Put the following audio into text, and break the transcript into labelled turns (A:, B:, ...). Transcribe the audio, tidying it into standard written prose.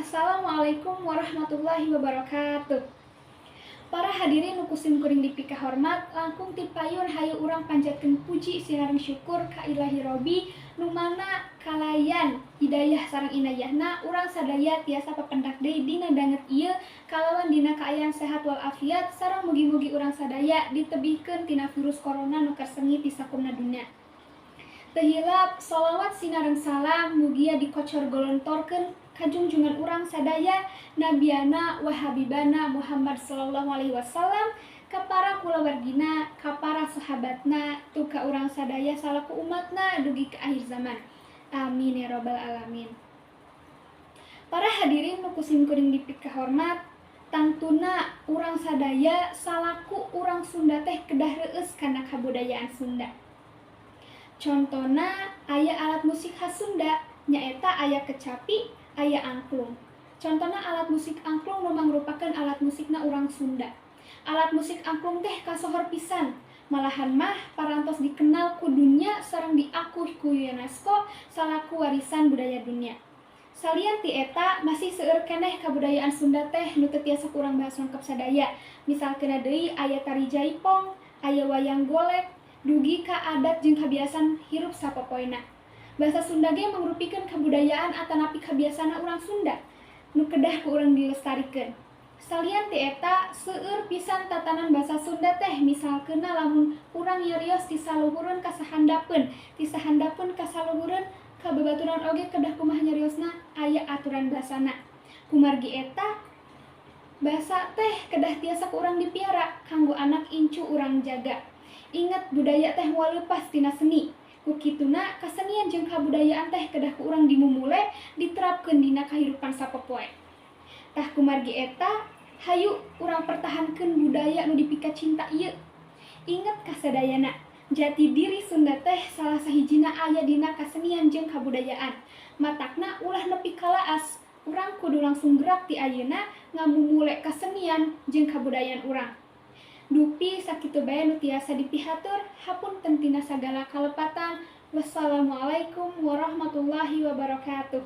A: Assalamualaikum warahmatullahi wabarakatuh. Para hadirin nu ku sim kuring dipikahormat, langkung ti payun hayu urang panjatkeun puji sinareng syukur ka Ilahi Robbi, nu mana kalayan hidayah sareng inayahna urang sadaya tiasa papendak deui dina danget ieu kalawan dina kaayaan sehat walafiat, sareng mugi-mugi urang sadaya ditebihkeun tina virus corona nu keur sengit di sakumna dunya. Teu hilap sholawat sinareng salam mugia dikocor golontorkeun ka junjungan urang sadaya, Nabiana wa Habibana Muhammad sallallahu alaihi wasallam, ka para kulawargina, ka para sahabatna, tu ka urang sadaya salaku umatna dugi ka akhir zaman. Amin ya robbal alamin. Para hadirin nu ku sim kuring dipikahormat, tangtuna urang sadaya salaku urang Sunda teh kedah reueus kana kabudayaan Sunda. Contona aya alat musik khas Sunda, nyaeta aya kecapi, aya angklung. Contona alat musik angklung nu mangrupakeun alat musikna urang Sunda. Alat musik angklung teh kasohor pisan, malahan mah parantos dikenal ku dunya sareng diakuh ku UNESCO salaku warisan budaya dunia. Salian ti eta, masih seueur keneh kabudayaan Sunda teh nu teu tiasa ku urang bahas lengkap sadaya. Misalkeun deui aya tari jaipong, aya wayang golek, dugi ka adat jeung kabiasaan hirup sapopoena. Bahasa Sunda ge mangrupikeun kabudayaan atanapi kabiasana urang Sunda nu kedah ku urang dilestarikeun. Salian ti eta, seueur pisan tatanan basa Sunda teh, misalkeunna lamun urang nyarios ti saluhureun ka sahandapeun, ti sahandapeun ka saluhureun, ka babaturan oge kedah kumaha nyariosna, aya aturan basana. Kumargi eta, basa teh kedah tiasa ku urang dipiara kanggo anak incu urang jaga. Inget, budaya teh moal leupas tina seni. Ku kituna kasenian jeung kabudayaan teh kedah ku urang dimumule, diterapkeun dina kahirupan sapopoe. Tah, kumargi eta, hayu urang pertahankeun budaya nu dipika cinta ieu. Inget kasadayana, jati diri Sunda teh salah sahijina aya dina kasenian jeung kabudayaan. Matakna ulah nepi ka laas, urang kudu langsung gerak ti ayeuna ngamumule kasenian jeung kabudayaan urang. Dupi sakitu bae nu tiasa dipihatur, hapunten tina sagala kalepatan. Wassalamualaikum warahmatullahi wabarakatuh.